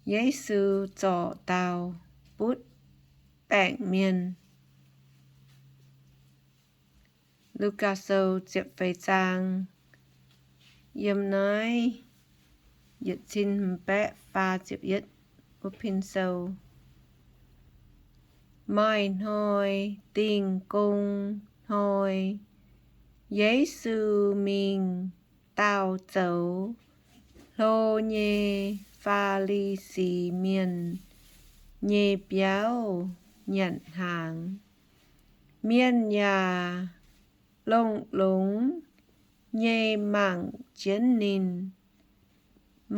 Yesu zorc dauh butv baengc mienh. Lugaa Sou ziepc feix zaang, yiem naaiv yietc cin hmz baeqv faah ziepc yietv wuov pin sou. Maaih hnoi dingh gong hnoi, Yesu mingh daauh zoux hlo nyei Faa^li^si Mienh nyei biauv nyanc hnaangx. Mienh yaac longx-longx nyei mangc jienv ninh.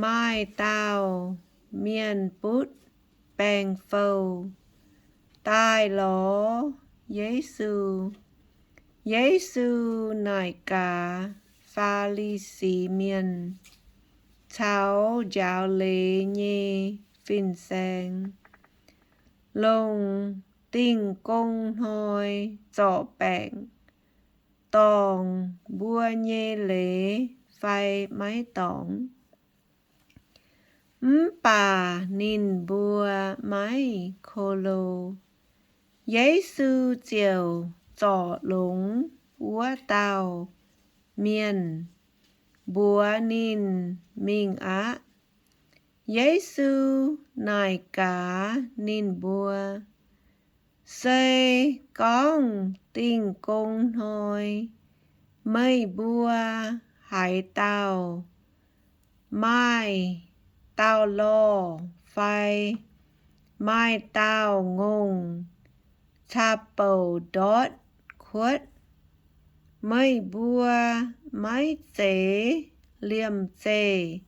Maaih dauh mienh butv baengc fouh daaih lorz Yesu. Yesu naaic gaax Faa^li^si Mienh caux njaaux leiz nyei fin-saeng, Longc dingh gong hnoi zorc baengc dorngc mbuo nyei leiz fai maiv dorngc? Mv baac ninh mbuo maiv ko lo. Yesu ziouc zorc longx wuov dauh mienh, mbuox ninh mingh aqv. Yesu naaic gaax ninh mbuo, Se gorngv dingh gong hnoi meih mbuo haaix dauh maaih dauh lorh fai maaih dauh ngongh caux bouc ndortv kuotv, meih mbuo maiv zeiz liemh zeih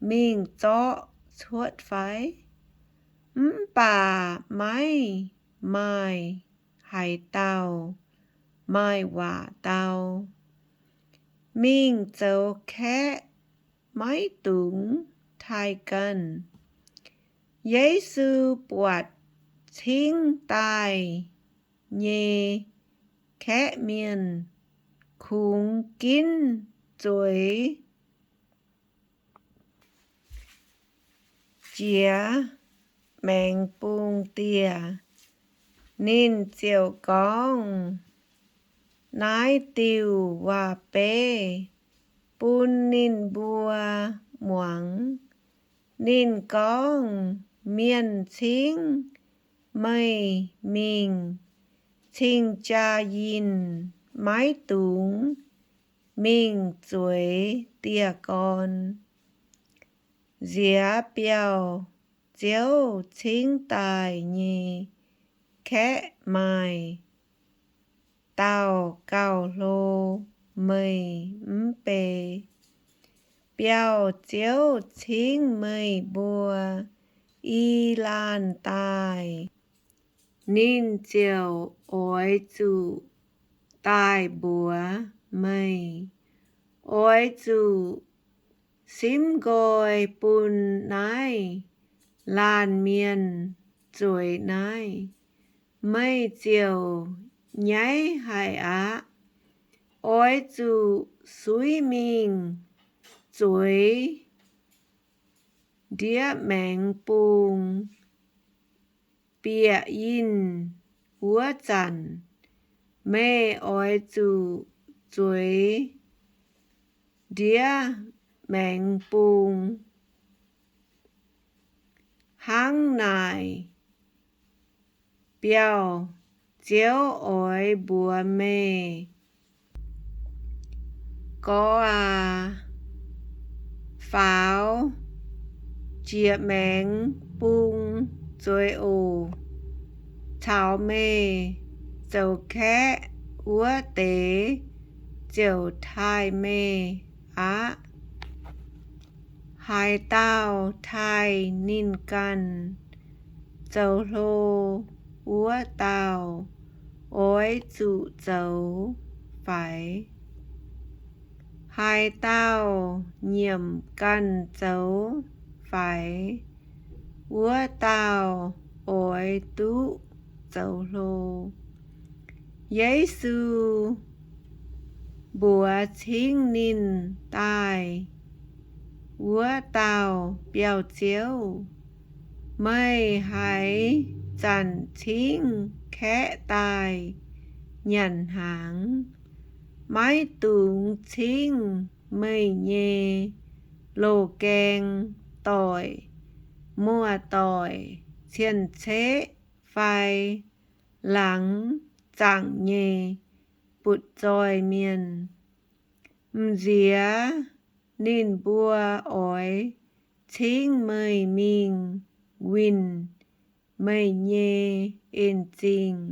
mingh zorqv cuotv fai? Mv baac maiv maaih haaix dauh maaih waac dau, mingh zoux kaeqv maiv dungx taaih ganh. Yesu buatc cingv daaih nyei kaeqv mienh kungx ginv zueiz jiex maengx bung dieh, ninh ziouc gorngv naaiv diuh waac-beiv bun ninh mbuo muangx. Ninh gorngv, Mienh cingv meih mingh cing-jaa-yinh, maiv dungx mingh zueiz dieh gorn. Nziex biauv-ziouv cingv daaih nyei kaeqv maaih dauh gauh hlo meih mv bei. Biauv-ziouv cingv meih mbuo i laanh daaih, ninh ziouc oix zuqc daaih mbuox meih. Oix zuqc simv nqoi bun naaiv laanh mienh zueiz naaiv, meih ziouc nyaiv haic aqv. Oix zuqc suiv mingh zueiz ndiev maengx bung. Bieqc yinh wuov zanc, meih oix zuqc zueiz ndiev maengx bung. Hnangv naaic, biauv-ziouv oix mbuox meih, Gorx aac, faaux jiex maengx bung zueiz oc. Caux meih zoux kaeqv wuov deix ziouc taaih meih aqv. Haaix dauh taaih ninh ganh zoux hlo, wuov dauh oix zuqc zoux faix. Haaix dauh nyiemc ganh zoux faix, wuov dauh oix duqv zoux hlo. Yesu mbuox cingv ninh daaih wuov dauh biauv-ziouv, Meih haaix zanc cingv kaeqv daaih nyanc hnaangx, maiv dungx cingv meih nyei loz-gaeng doic, muoz-doic, cien-ceqv fai laangz zaangc nyei butv-zoih mienh. M'nziex ninh mbuo oix cingv meih mingh winh meih nyei en-zingh.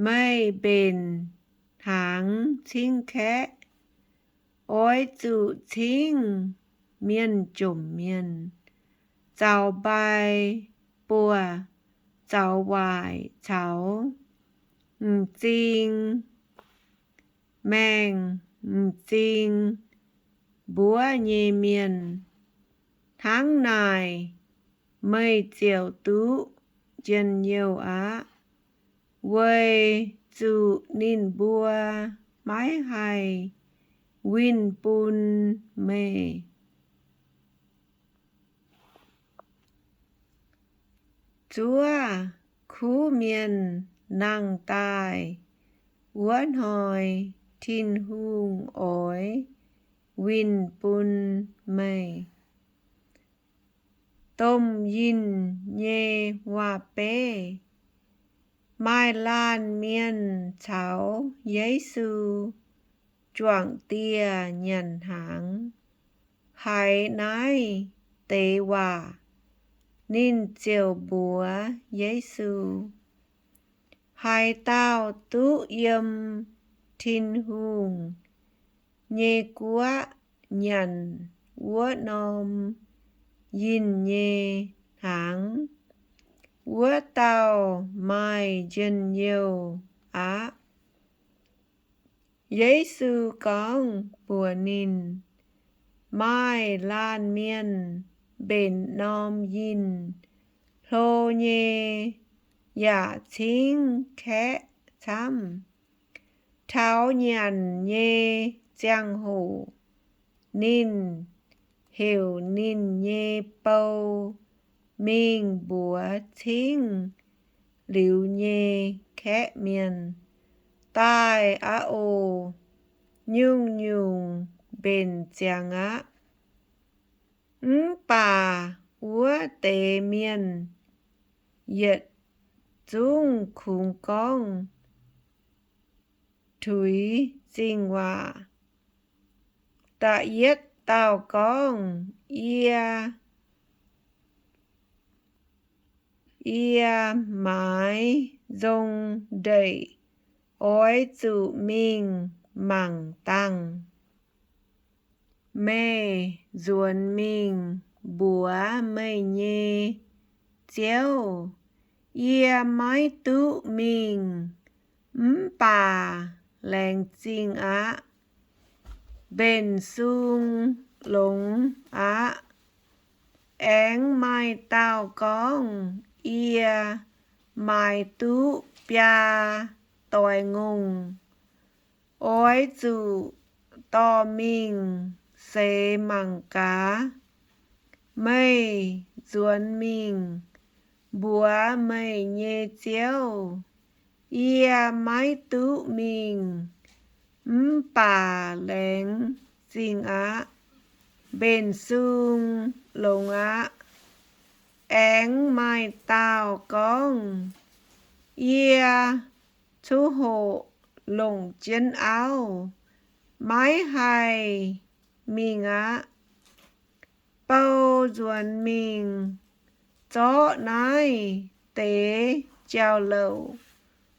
Meih mbenc hnaangx cingv kaeqv, oix zuqc cingv mienh jomc mienh, zaux mbai buoz zaux waaic caux m'zing maengh m'zing mbuov nyei mienh. Hnangv naaic, meih ziouc duqv njien-youh aqv, weic zuqc ninh mbuo maiv haih winh bun meih. Zuov kuv mienh nangh daaih wuov hnoi, Tin-Hungh oix winh bun meih. Domh Yinh nyei Waac-Beiv. Maaih laanh mienh caux Yesu juangc dieh nyanc hnaangx. Haiz naaiv deix waac, ninh ziouc mbuox Yesu, Haaix dauh duqv yiem Tin-Hungh nyei guoqv nyanc wuov norm yinh nyei hnaangx, wuov dauh maaih njien-youh aqv. Yesu gorngv mbuox ninh, Maaih laanh mienh mbenc norm yinh hlo nyei yaac cingv kaeqv camv. Taux nyanc nyei ziangh hoc, ninh heuc ninh nyei bou mingh mbuox cingv liuz nyei kaeqv mienh, Daaih aqv oc. Nyungc-nyungc mbenc ziangx aqv. Mv baac wuov deix mienh yietc zungv kungx gorngv tuix zingh waac. Da'yietv dauh gorngv, Yie, yie maaiz nzong ndeic, oix zuqc mingh mangc dangh. Meih nzuonx mingh mbuox meih nyei ziouv, Yie maiv duqv mingh, mv baac laengz zingh aqv. Mbenc sung longx aqv. Aengx maaih dauh gorngv, Yie maaiz duqv biaa doix-ngongh, oix zuqc dorh mingh seix mangc gaax. Meih nzuonx mingh mbuox meih nyei ziouv, Yie maiv duqv mingh, mv baac laengz zingh aqv. Mbenc sung longx aqv. Aengx maaih dauh gorngv, Yie cuv hoqc longc jienv auv, maiv haih mingh aqv. Bou nzuonx mingh zorqv naaiv deix jauv-louc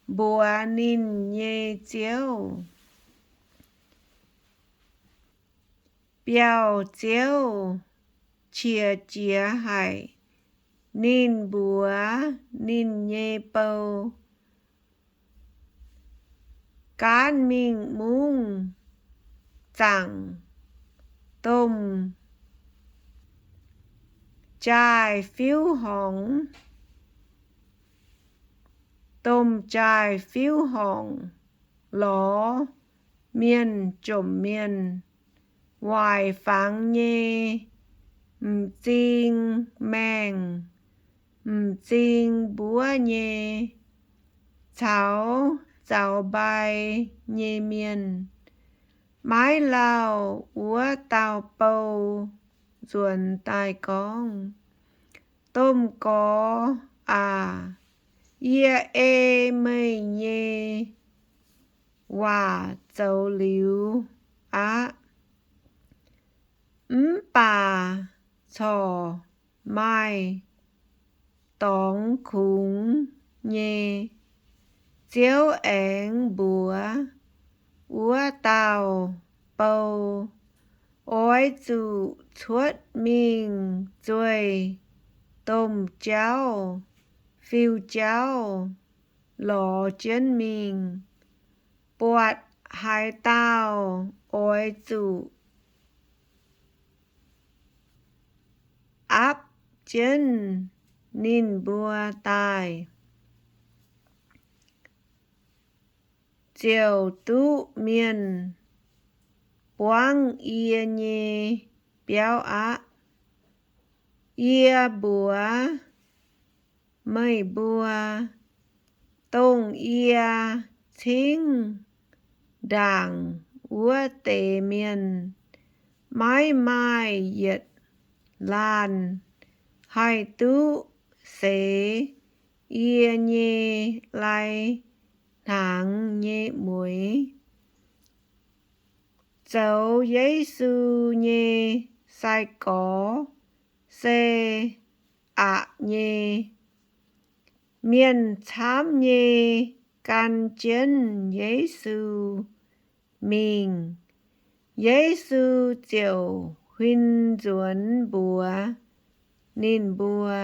mbuox ninh nyei ziouv. Biauv-ziouv qiex jiez haic. Ninh mbuox ninh nyei bou, Gaanv mingh mungv zaangc domh jaaix-fiuv horngz, domh jaaix-fiuv horngz lorz mienh jomc mienh, waaic fangx nyei m'zing maengh, m'zing mbuov nyei, caux zaux mbai nyei mienh. Maiv lauh wuov dauh bou nzuonx daaih gorngv, Domh Gorx aac, yie ei meih nyei waac zoux liuz aqv. Mv baac corc maaih dorngx kungx nyei. Ziouv aengx mbuox wuov dauh bou, Oix zuqc cuotv mingh zueih domh jauv, fiu jauv, lorz jienv mingh. Buatc haaix dauh oix zuqc aapv jienv ninh mbuo daaih, ziouc duqv mienh buangv yie nyei biauv aqv. Yie mbuox meih mbuo, dongh yie cingv ndaangc wuov deix mienh, maiv maaih yietc laanh haih duqv seix yie nyei lai-hnaangx nyei mueix. Zoux Yesu nyei sai-gorx se aqc nyei. Mienh camv nyei gan jienv Yesu mingh. Yesu ziouc huin nzuonx mbuox ninh mbuo,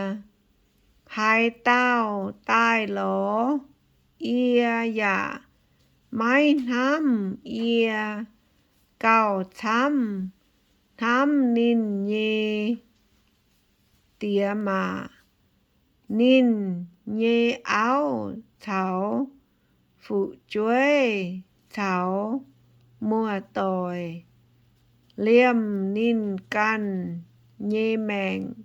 Haaix dauh daaih lorz yie yaac maiv hnamv yie gauh camv hnamv ninh nyei diex maac, ninh nyei auv caux fu'jueiv caux muoz-doic, liemh ninh ganh nyei maengc.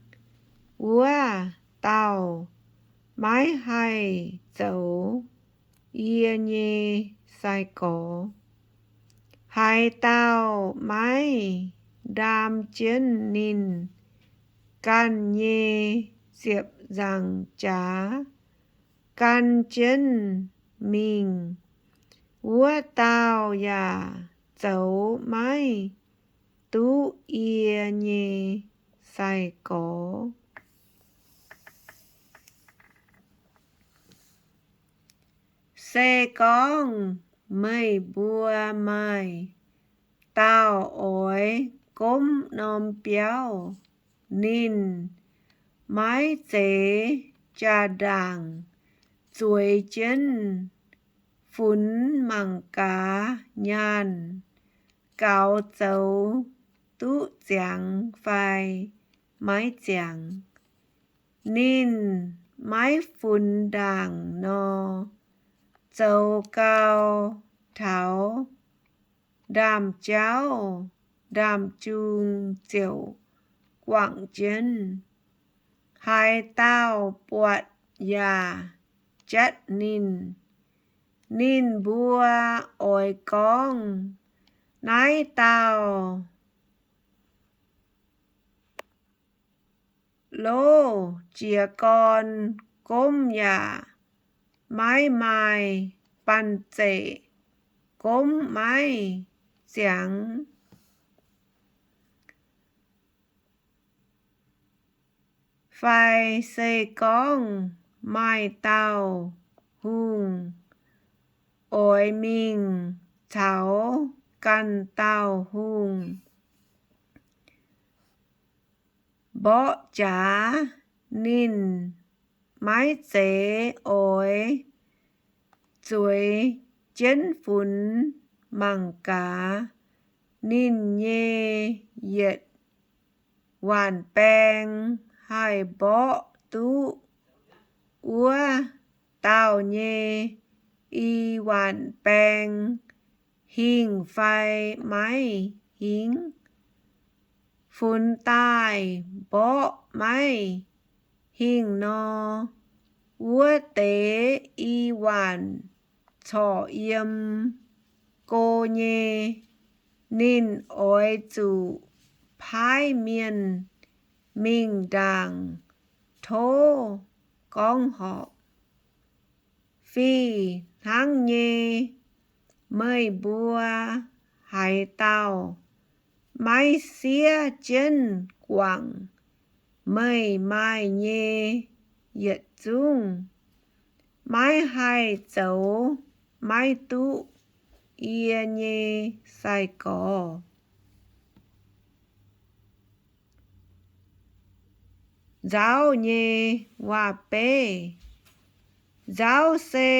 Wuov dauh maiv haih zoux yie nyei sai-gorx. Haaix dauh maiv ndaam jienv ninh ganh nyei ziepc nzaangc jaax gan jienv mingh, wuov dauh yaac zoux maiv duqv yie nyei sai-gorx. Se gorngv meih mbuo maaih dauh oix gomv norm biauv, ninh maiv zeiz jaa-ndaangc zueiz jienv funx mangc gaax nyaanh gaux zoux duqv ziangx fai maiv ziangx. Ninh maiv funx ndaangc nor, zoux gau taux ndaamv-jauv ndaamv-jung ziouc guangc jienv. Haaix dauh buatc yaac jatv ninh, ninh mbuo oix gorngv, Naaiv dauh loz jiez gorn gomv yaac maiv maaih banh zeic, gomv maiv ziangx. Fai se gorngv maaih dauh hungh oix mingh caux ganh dauh hungh mborqv jaax, ninh maiv zeiz oix zueiz jienv funx mangc gaax ninh nyei yietc waanc baeng haih mborqv duqv wuov dauh nyei i waanc baeng hingh fai maiv hingh. funx daaih mborqv maiv hingh nor, wuov deix i waanc corc yiem go nyei. Ninh oix zuqc paaiv mienh mingh ndaangc tov gorngv horpc, Fih hnangv nyei, meih mbuo haaix dauh maiv siev jienv guangc meih maaih nyei yietc zungv, maiv haih zoux maiv duqv yie nyei sai-gorx. Nzauv nyei waac-beiv. Nzauv se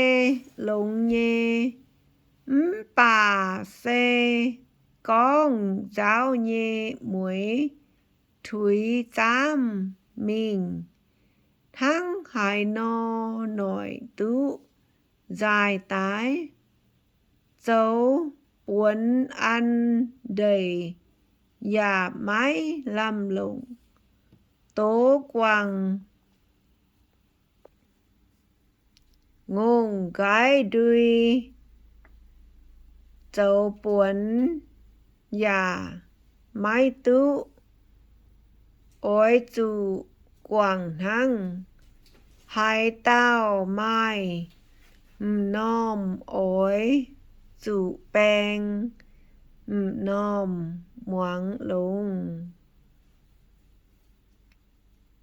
longx nyei, mv baac se gorngv nzauv nyei mueiz tuix zaamv mingh, hnangv haaix nor noic duqv nzaaih daaih? Zoux buonc an ndeic yaac maiv lamh longc, dox guangc ngongh nqaiv ndui zoux buonc yaac maiv duqv. Oix zuqc guangc hnangv. Haaix dauh maaih m'normh oix zuqc baeng m'normh muangx longx.